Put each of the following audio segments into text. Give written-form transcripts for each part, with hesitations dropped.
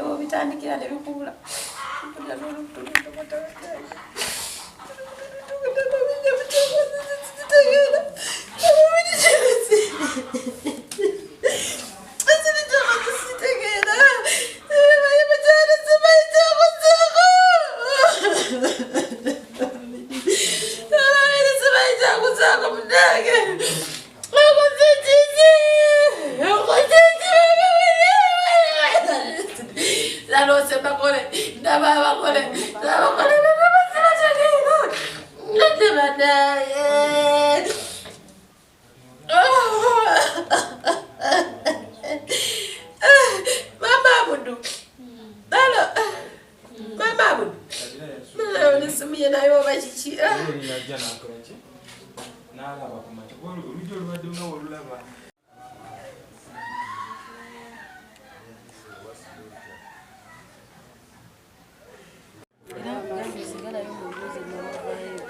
Obitandikira ne bikubula. Mama Abudu. Hello. Mama Abudu. Nsimu ye naye oba kiki? N'alaba ku makya olujja olubadde nga olulaba. Era nkugambye sigalayo mu mbuuzi newavaayo.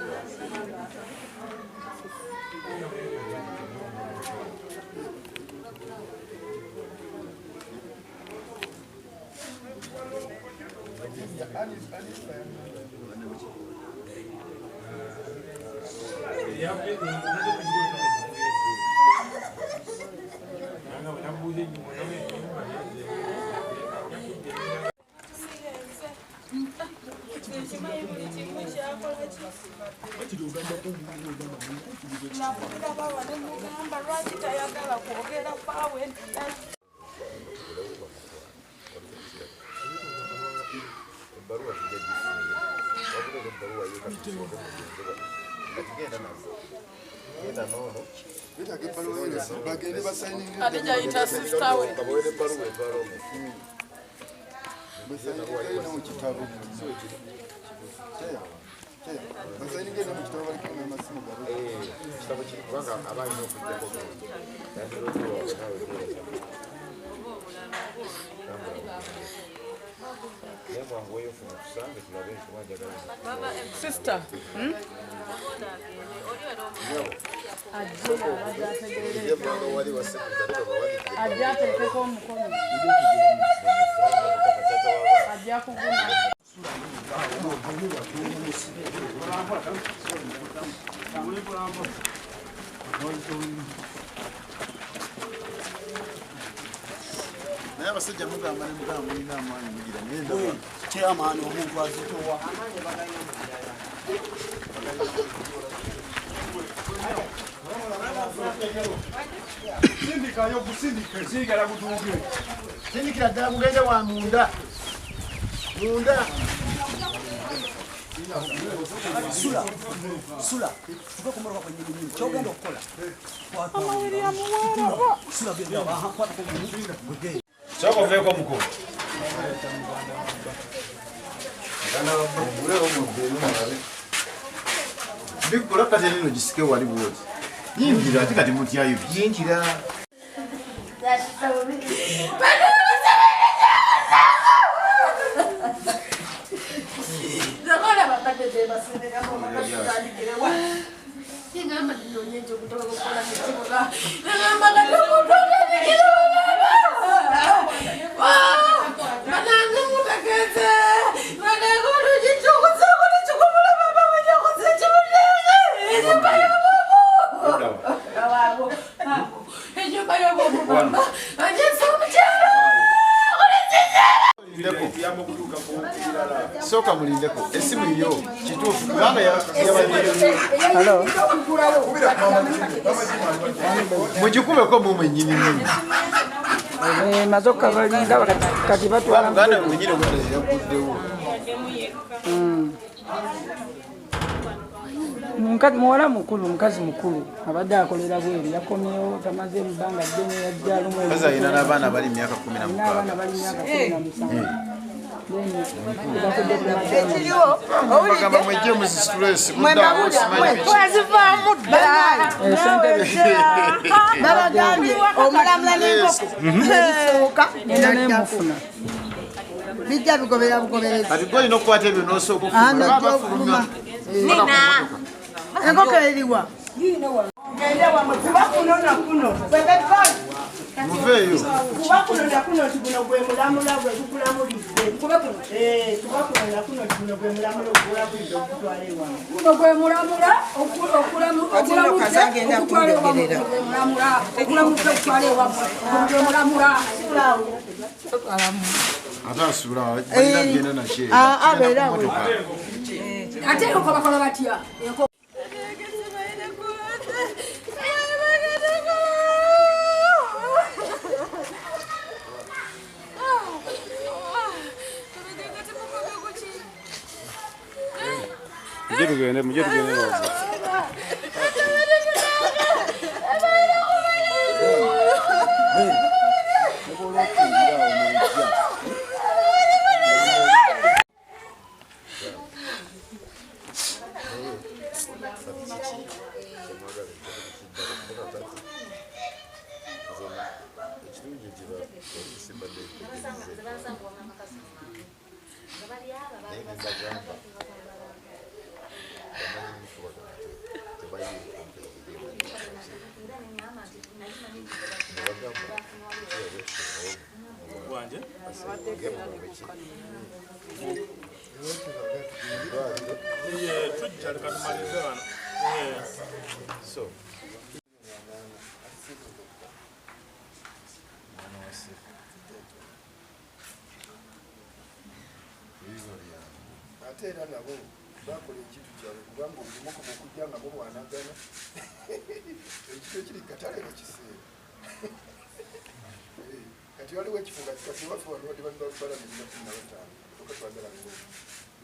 Nakubira bawa ne mugamba lwaki tayagala kwogera bbaawe. Ebbaluwa tujja gifunira, wabula era ebbaluwa yo katusooke mugende, kati genda nazo, genda noono. Betaaga ebbaluwa yo bagende basayininge. Ate gyayita sisita we. Babawe n'ebbaluwa eva Rome. Basayiningeyo ne mu kitabo. Basayiningeyo ne mu kitabo baliko n'amasimu gaabwe. Kitabo kiri kubanga aba alina okujjako yandirozi waabwe naawe genda. Naye mwanguweyo funa tusange tulabe kuba njagala. Sister. Ajje ateekeko omukono, ajja kuguma. Naye abasajja mugamba ne mugamba mulina amaanyi mugira naye ndaba Chairman omuntu azitowa. Sindikayo gusindike sindikala gutuuke. Sindikira ddala gugende wa munda munda. Sula, sula, tuve ku mmotoka kwennyini nnyini. Ky'ogenda okukola. Sula genda, aha, kwatako gumu, gwe. Sooka oveeko mukulu. Ogulewo muddeemu mulabe. Biggula kati nino gisike wali bwoti. Yingira ate kati mutyayo yingira. Ngamba ndinonye ekyokutoka okukola nekibuga. Nagamba kati omuntu atandikira banange mutegeeze banange oluggi kyokuzaako nekikumula baba wenyakuza ekimunenge enyumba yobobo enyumba yobobo mama anyesa omukyalo. Sooka mulindeko essimu yo kituufu kubanga yabadde mugikubeko mu mwennyini nnyini. Maze okukabalinda kati batwala. Muganda we mwennyini omwana yaguddewo. Muwala mukulu, mukazi mukulu abadde akolera bweru, yakomyewo tamaze mu bbanga ddene, yajja lumu. Mukazi alina n'abaana bali mu myaka kumi na Alina abaana mukaaga. bali myaka 17. Then bafudde ku matama. Ekiriwo Bagamba mwejje mu stress muddaawo simanyi biki. twazivaamu dda. Babagambye omulamula n'enkoko ebisooka Nenda naddako nemufuna. Bijja bigobera bugoberezi. Kati gwe olina okukwata ebyo n'osooka Ah, okufuluma. nojja Baba bafulumya. okufuluma. Enkoko eriwa? Gende wamwe kuba kuno na kuno. Muveeyo. Kuba kuno na kuno nti guno gwe mulamula gwe gukulamulidde. Kuba kuno. Kuba kuno na kuno nti guno gwe mulamula ogukulamulidde okutwala ewange. Guno gwe mulamula okulamudde okutwala ewammwe. Gwe mulamula okulamudde okutwala ewammwe. Guno gwe mulamula. Ate asula balina kugenda nakye. Abeera awo. Ate enkoko bakola batya? Enkoko. Mujye tugende, mujye tugende baba. Ekirungi nti poliisi mbadde ntegeeze naye ne mbagamba bamanyi mifuba tebayiiko nebagamba So ate era nabo bakola ekintu kyabwe kubanga omulimu okujja nga mulwanagana ekintu ekiri katale bakiseera kati waliwo ekifo nga kati waffe wano badde balamiriza 15 toka twagala ngoma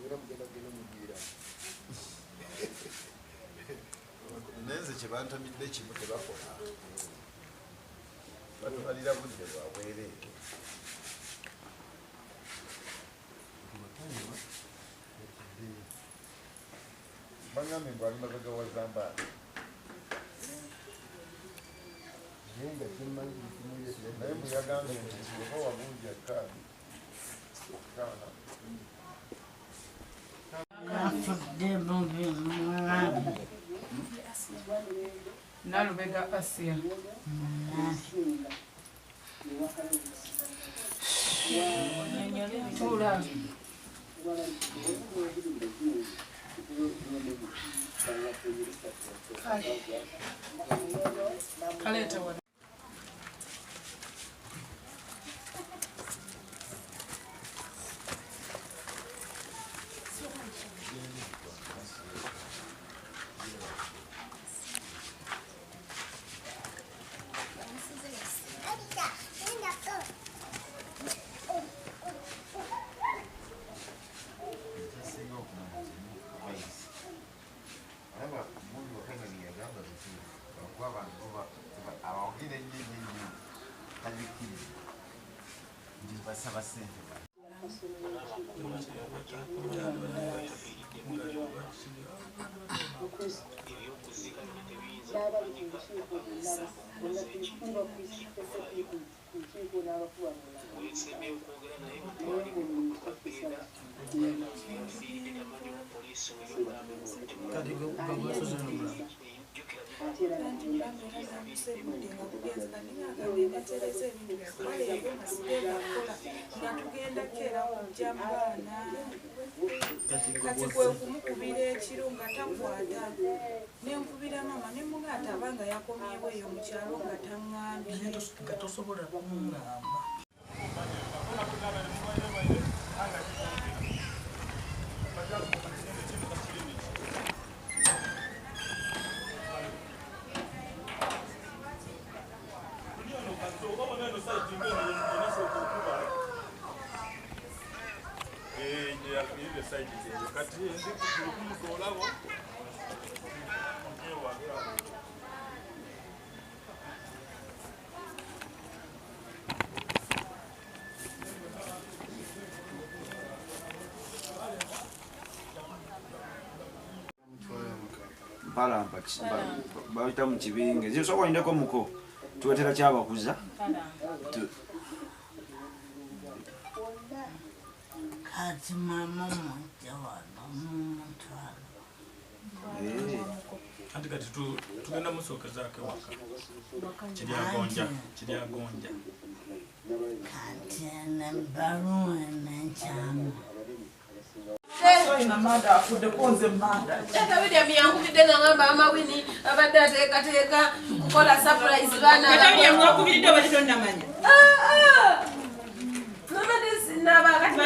era mugenda kugenda mugwira naye nze kye bantamidde kimu tebakola batumalira budde bwabwereere. Bangambye mbu ali mabega wa Zambaali. Naye mbu yagambye nti oba wagunja kaadi kaana. Afudde bubi mulamu. Nalubega Asia. Tuula. Kaleeta wano. Basaba ssente. Kati kwe kumukubira ekiro nga takwata ne nkubira maama ne mugaata abanga yakomyewo eyo mu kyalo nga taŋŋambye nga tosobola kuŋŋamba. Mpalampa bayita mu kibinge sooka olindeko muko tuwetera kyabakuza. Kati mama mujja wano mumutwalo. Anti kati tugenda musookezaako ewaka. Kiri agonja. Kati ebbaluwa n'ekyama. Taata William yankubidde n'angamba Mama Winnie abadde ateekateeka kukola surprise baana. Taata William wakubiridde obadde tonnamanya? Nabadde sinnaba kati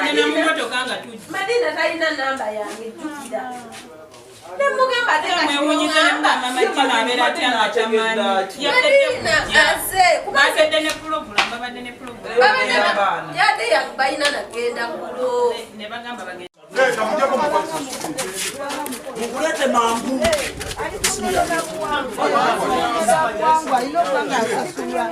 Madina talina namba yange jjukira. Nemugamba ate kati Madina azze babadde ne pulogulaamu babadde ne pulogulaamu. Yadde balina nagenda kulo. Ne bagamba bagenda. Mukulete mangu. Alina okuba ng'asasula.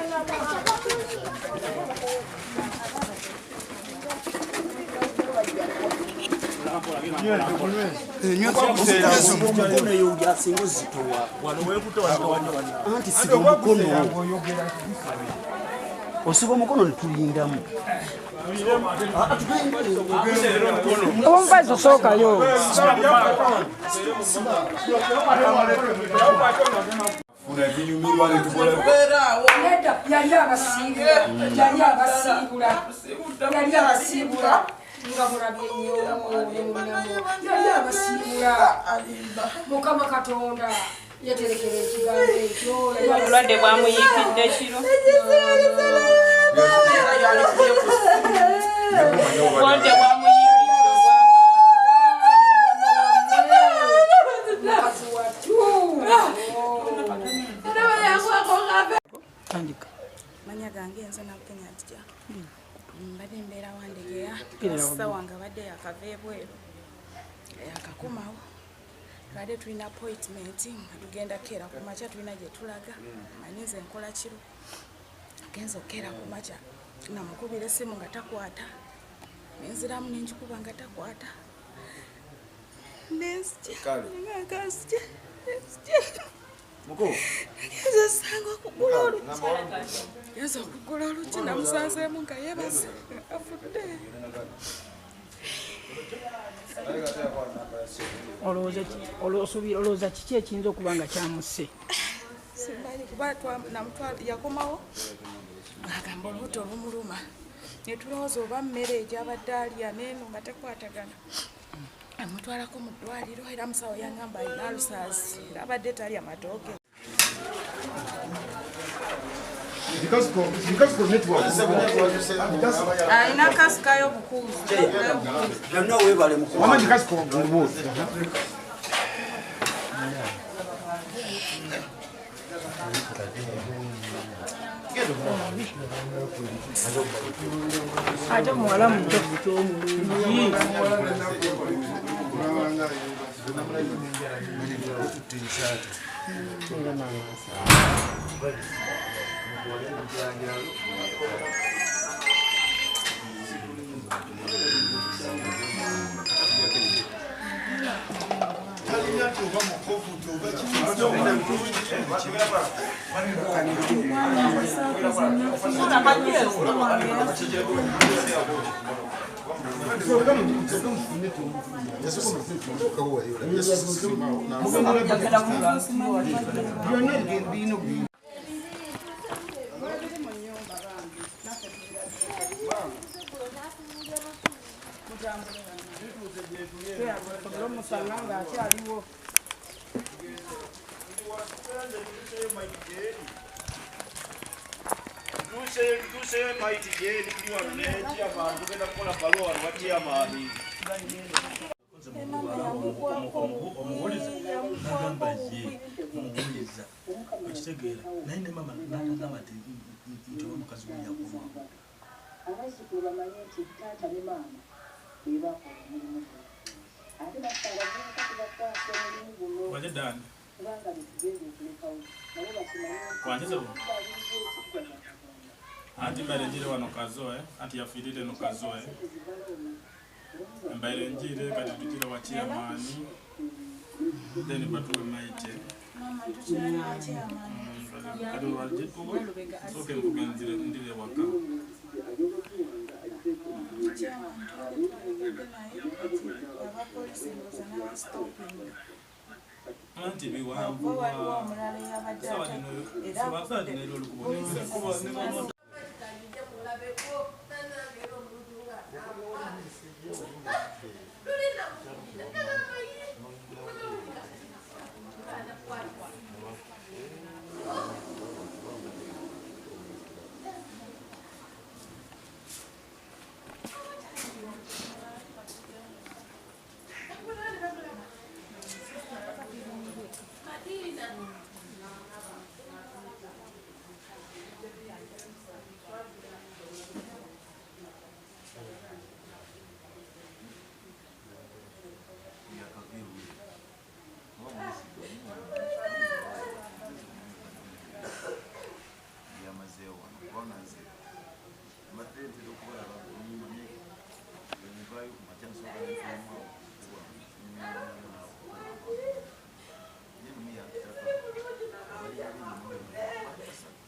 Omukono eyo asinga ozitowa. Anti siba omukono. Osiba omukono ne tulindamu. Omupazi osookayo. Nedda yali abasiibula yali abasiibula nga mulabye nnyo yali abasiibula Mukama Katonda yaterekera ekigambo ekyo. Obulwadde bwamuyiikidde kiro. Obulwadde bwamuyiikidde. Mukazi wattu. Tandika. Manya gange nze Nabukenya Hadija. Mbadde mbeera Wandegeya. Sista wange abadde yakava ebweru. Yakakomawo. Tubadde tulina appointment nga tugenda keera ku makya tulina gye tulaga. Manyi nze nkola kiro. Genza okukeera ku makya namukubira essimu nga takwata. Nenziramu ne ngikuba nga takwata. Nenzija. Nenzija. Nenzija. Ngenza sanga okugula oluggi. Ngenza okugula oluggi namusanzeemu nga yeebase afudde. Olowooza kiki ekiyinza okuba nga kyamusse? Simanyi kuba yakomawo ng'agamba olubuto lumuluma. Ne tulowooza oba mmere gy'abadde alya n'eno nga tekwatagana. Amutwalako mu ddwaliro era musawo yangamba alina alusaasi era abadde talya matooke. Alina kasikayo bukuuzi. Byonna weebale mukulu. Ate muwala muto. Omusanga ng'akyaliwo. Tuseyo maiti gyeri tuli wano ne chairman tugenda kukola bbaluwa wano wa chairman. Omuwuliza nagamba ye omuwuliza okitegeera naye ne mama n'atagamba nti oba mukazi we yakomawo. Abazzukulu bamanye nti taata ne maama be bakola omulimu guno. Ate naffe abavubuka tubakwasa omulimu guno kubanga be tugenda okulekawo nabo bakimanye nti okubaabiriza ekiggwa bya Katonda. Anti mbaire njire wano Kazoe, anti yafiirire no Kazoe. Mbaire njire kati tujire wa chairman. Then batuwe maite. Kati waje soke mvuge ndire waka. Anti biwanvu. Waliwo omulala eyabadde Sawa lino era sawa lino era olukubo. Yamazeewo wano kubanga nze mbadde ntera okubalaba olunyuma nvaayo ku makya nsooka nenfuluma ye lumu yampitako abali babiri mubaali basatu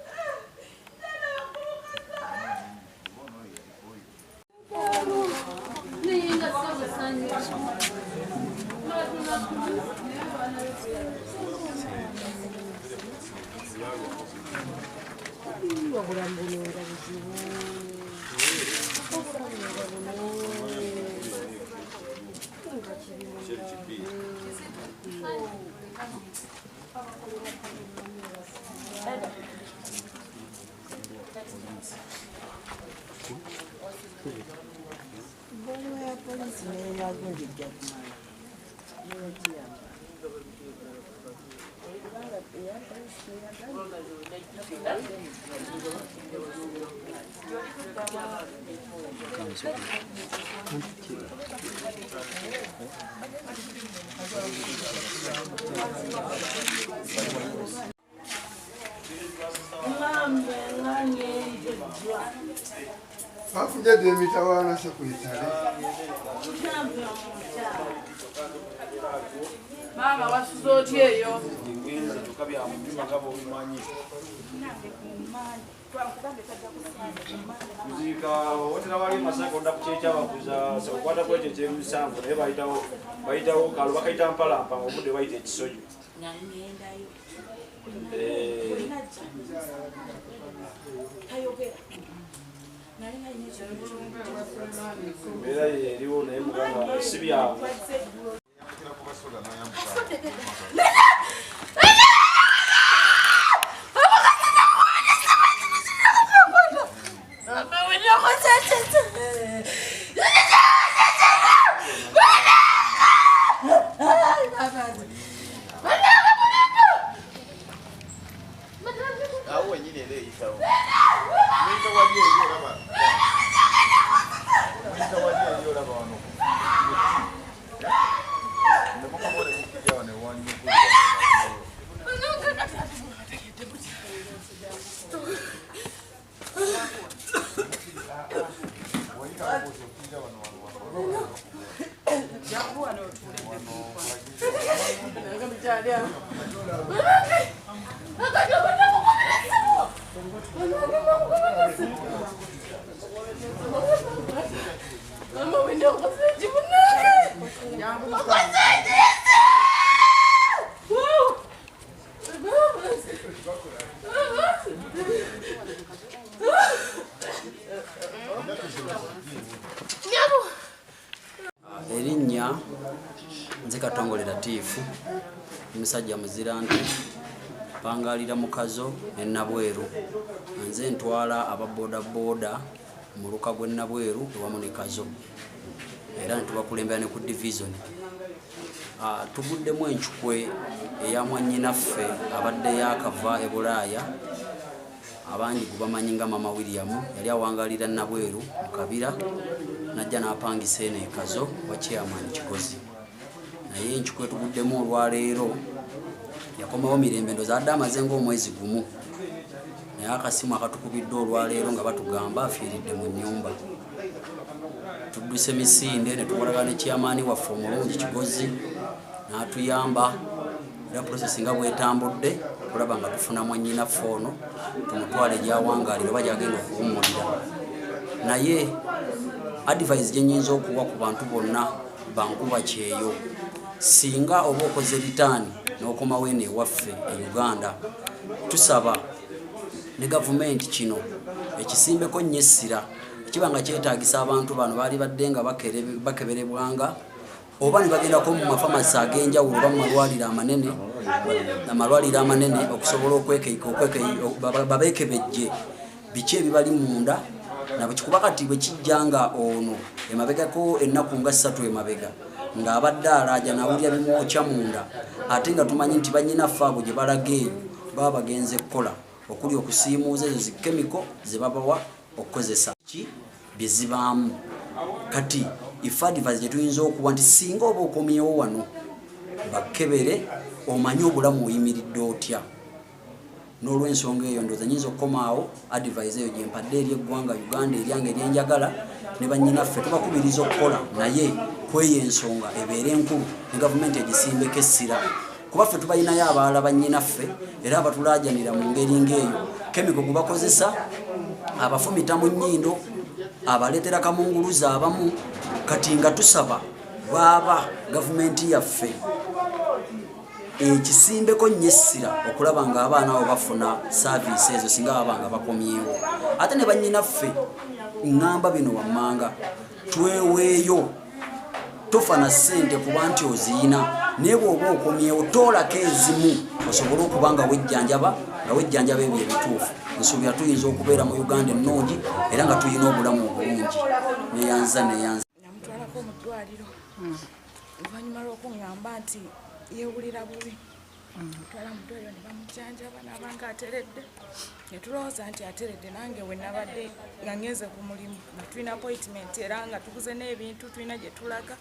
oba ono oyo yaliko oyo. Obulamu buno nga buzibu, obulamu nga buno nga kibi. Ebbaluwa ya poliisi n'eyagundi ejja kumala newekiyamba kubanga eya poliisi Bafunye dda emitawaana sekuritale. Maama wasuze otya eyo? Ngenze kyokka bya mu nnyumba nga bw'obimanyi. Kuziika otera wali e Masaka odda ku kyekyabakuza okwata ku ekyo ekyemusanvu naye bayitawo bayitawo kalo bakayita mpalampa ng'obudde bayita ekisojo. Nga ngendayo. Eh, Tayogera. Nali nalina ekintu. Embeera ye eriwo naye muganda wange si byangu. Awo wenyini era eyitawo muyita wali eri olaba muyita wali eri olaba wano nemukabole mukijja wano ewanyuku. Erinnya nze Katongole Latiifu, musajja muzira nte, mpangalira mu Kazo ne Nabweru. Nze ntwala aba boodabooda mu luka gw'e Nabweru ewamu ne Kazo, era ne tubakulembera ne ku divizoni. Tuguddemu encukwe eya mwannyinaffe abadde yaakava e Bulaaya, abangi gwe bamanyi nga Mama William, yali awangalira Nabweru mu Kabira, n'ajja n'apangisa eno e Kazo wa chairman Kigozi. Naye encukwe tuguddemu olwaleero yakomawo mirembe, ndowooza adde amaze ng'omwezi gumu, naye akasimu akatukubiddwa olwaleero nga batugamba afiiridde mu nnyumba. Tudduse misinde ne tukolagana ne chairman waffe omulungi Kigozi n'atuyamba, era process nga bw'etambudde okulaba nga tufuna mwannyinaffe ono tumutwale gy'awangaalira oba gy'agenda okuwummulira. Naye advice gye nnyinza okuwa ku bantu bonna bankuba kyeyo, Singa oba okoze ritaani n'okomawo eno ewaffe e Uganda, tusaba ne gavumenti kino ekisimbeko nnyo essira. Kiba nga kyetaagisa abantu bano baali badde nga bakeberebwanga oba ne bagendako mu mafamasi ag'enjawulo oba mu malwaliro amanene, amalwaliro amanene okusobola babeekebejje biki ebibali munda nabwekikuba. Kati bwe kijja nga ono emabegako ennaku nga 3 emabega ng'abadde alaaja nawulira bimwokya munda, ate nga tumanyi nti bannyinaffe abo gye balaga eyo baba bagenze kukola okuli okusiimuuza ezo zikemiko ze babawa okukozesa ki bye zibaamu. Kati ife advice gye tuyinza okuwa nti singa oba okomyewo wano bakebere omanye obulamu oyimiridde otya. N'olwensonga eyo ndowooza nyinza okukomaawo. Advice eyo gye mpadde eri eggwanga Uganda eryange eryenjagala ne bannyinaffe, tubakubiriza okukola, naye kweyo ensonga ebeere enkulu ne gavumenti egisimbeko essira, kuba ffe tubalinayo abalala bannyinaffe era abatulaajanira mu ngeri ng'eyo. Kemiko gwe bakozesa abafumita mu nnyindo, abaleetera kamunguluza abamu. Kati nga tusaba baaba gavumenti yaffe ekisimbeko nnyo essira okulaba ng'abaana abo bafuna saaviisi ezo singa baba nga bakomyewo. Ate ne bannyinaffe ŋŋamba bino wammanga, tweweeyo, tofa na ssente kuba nti oziyina, naye bw'oba okomyewo toolako ezimu osobole okuba nga wejjanjaba, nga wejjanjaba ebyo ebituufu. Nsuubira tuyinza okubeera mu Uganda ennungi era nga tulina obulamu obulungi. Neyanza, neyanza. Namutwalako mu ddwaliro oluvannyuma lw'okuŋŋamba nti yeewulira bubi. Mutwala mu ddwaliro ne bamujjanjaba n'abanga ateredde, ne tulowooza nti ateredde. Nange we nabadde nga ngenze ku mulimu nga tulina appointment era nga tuguze n'ebintu, tulina gye tulaga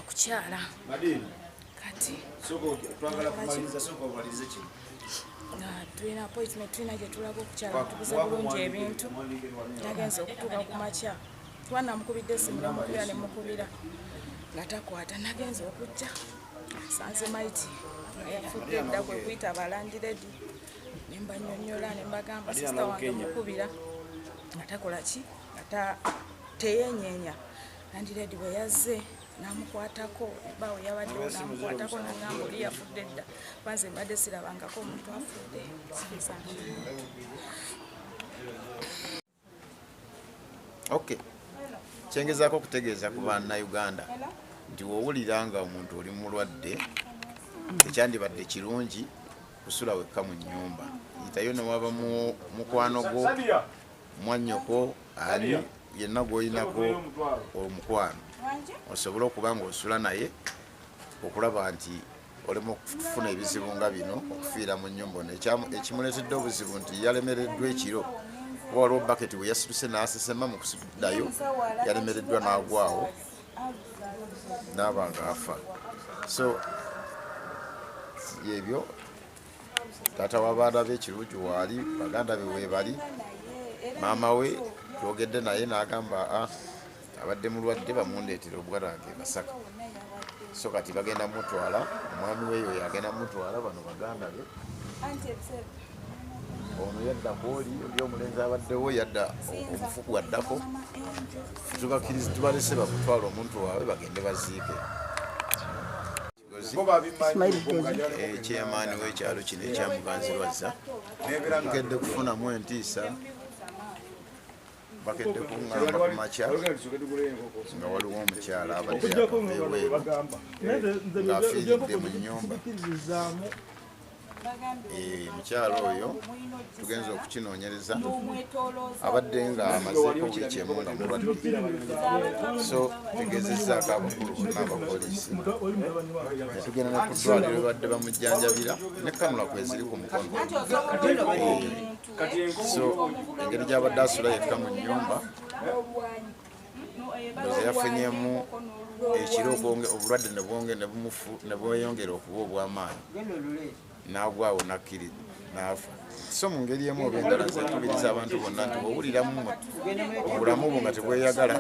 okukyala. Madina. Kati Sooka twagala kumaliriza, sooka omalirize kino. Nga tulina appointment, tulina gye tulaga okukyala, tuguze bulungi ebintu. Nagenze okutuuka ku makya, kuba namukubidde esimu, nemukubira, nemukubira nga takwata. Nagenze okujja sanze maiti nga yafudde dda. Kwe kuyita ba landlady nembanyonyola, nembagamba sister wange mukubira nga takola ki, nga teyenyeenya. Landlady bwe yazze namukwatako, bawe yabaddewo, namukwatako nagamba oli yafudde dda, banze mbadde sirabangako omuntu afudde. Sinsanga. Okay, kyengezaako okutegeeza ku bannayuganda nti wowulira nga omuntu oli mulwadde, tekyandibadde kirungi kusula wekka mu nnyumba. Yitayo newaba mukwano gwo, mwannyoko, ani yenna gw'oyinako omukwano, osobole okuba nga osula naye, okulaba nti olema okufuna ebizibu nga bino, okufiira mu nnyumba. Ono ekimuleetedde obuzibu nti yalemereddwa ekiro, kuba waliwo baketi bwe yasituse n'asesema, mu kusiddayo yalemereddwa n'agwawo n'aba nga afa. So ebyo, taata w'abaana be Kirungi waali, baganda be weebali, maama we twogedde naye n'agamba, "Ah, abadde mulwadde, bamundeetera obwarange e Masaka." So kati bagenda mutwala, omwami weeyo yagenda mutwala, bano baganda be. Ono yadda kwoli oli omulenzi abaddewo, yadda omufuku addako. Tubakkiriza, tubalese bamutwala omuntu waabwe bagende baziike. Chairman w'ekyalo kino ekya Muganzirwazza, tukedde kufunamu entiisa. Bakedde kuŋŋamba ku makya nga waliwo omukyala abadde yakava ebweru ng'afiiridde mu nnyumba. Mukyala oyo tugenza okukinoonyereza, abadde nga amazeeko wiiki emu nga mulwadde. So tegezezzaako abakulu bonna abapoliisi, netugenda ne ku ddwaliro badde bamujjanjabira, ne cannula kweziri ku mukono. So engeri gyabadde asula yekka mu nnyumba, ndoza yafunyemu ekiro obulwadde ne bweyongera okuba obw'amaanyi, n'agwawo nakkiri n'afa. So mu ngeri emu oba endala, nze nkubiriza abantu bonna nti bw'owuliramu obulamu bwo nga tebweyagala,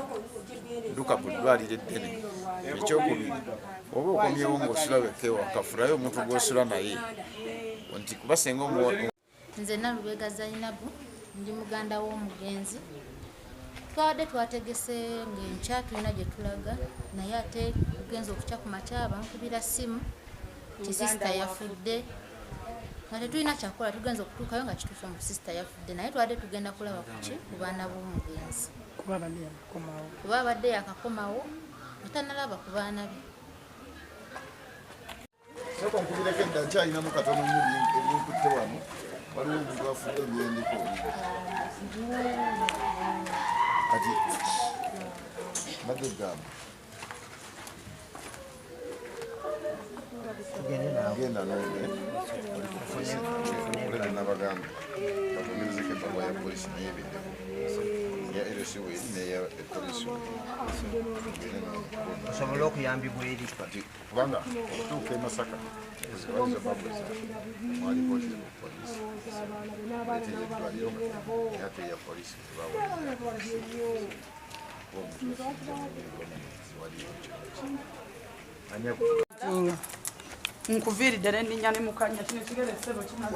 dduka ku ddwaliro eddene. Ekyokubiri, oba okomyewo ng'osula wekka ewaka, fulayo omuntu gw'osula naye, nti kuba senga Nze Nalubega Zainabu, ndi muganda w'omugenzi. Twabadde twategese ng'enkya tulina gye tulaga, naye ate Bugenza okukya ku makya bankubira ssimu ti sisita yafudde, nga tetulina kyakukola. Tugenza okutuukayo nga kituufu mu sisita yafudde, naye twadde tugenda kulaba kuki ku baana b'omugenzi, kuba abadde yakakomawo, kuba abadde yakakomawo nga tannalaba ku baana be. Sooka nkubireko edda, nkyalinamu katono nnyo ebinkutte wano. Waliwo omuntu afudde byendiko kati mbadde gamba genda nonge olete nabagamba bakomerezeko ebbaluwa ya polisi naye ebiddeko ya LC weri neya polisi. Osobole okuyambibwa eri kati kubanga okutuuka e Masaka walizo babuza mwalipootire ku polisi leetera eddwaliro nga ate eya polisi tebawulira kuba omuntu afudde waliwo kino. Nkuviiridde ne nninnya ne mukanya kino ekigere ssebo kimaze.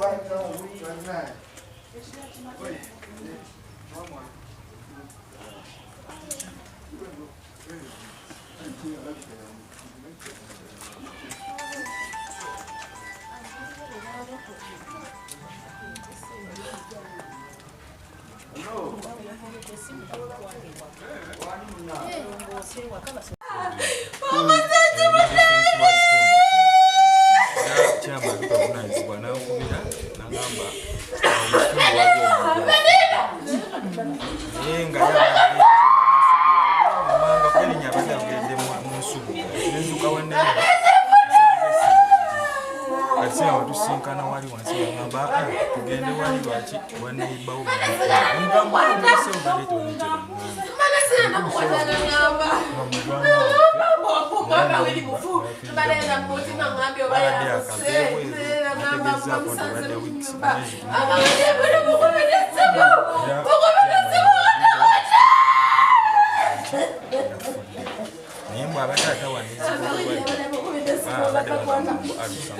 Kyamabivunanyizibwa nankubira nagamba omukitundu waliwo omuntu naye nga yabanga kwerinya abadde avuledde mu nsubuga nenzuka wanene kati awo tusinkana wali wansi bagamba tugende wali lwaki waneibawo omugamba abadde akaveebweru nategezaako nti abadde wiiki mwezi naye mbw abadde atawanizibwa abadde bagamba alusa.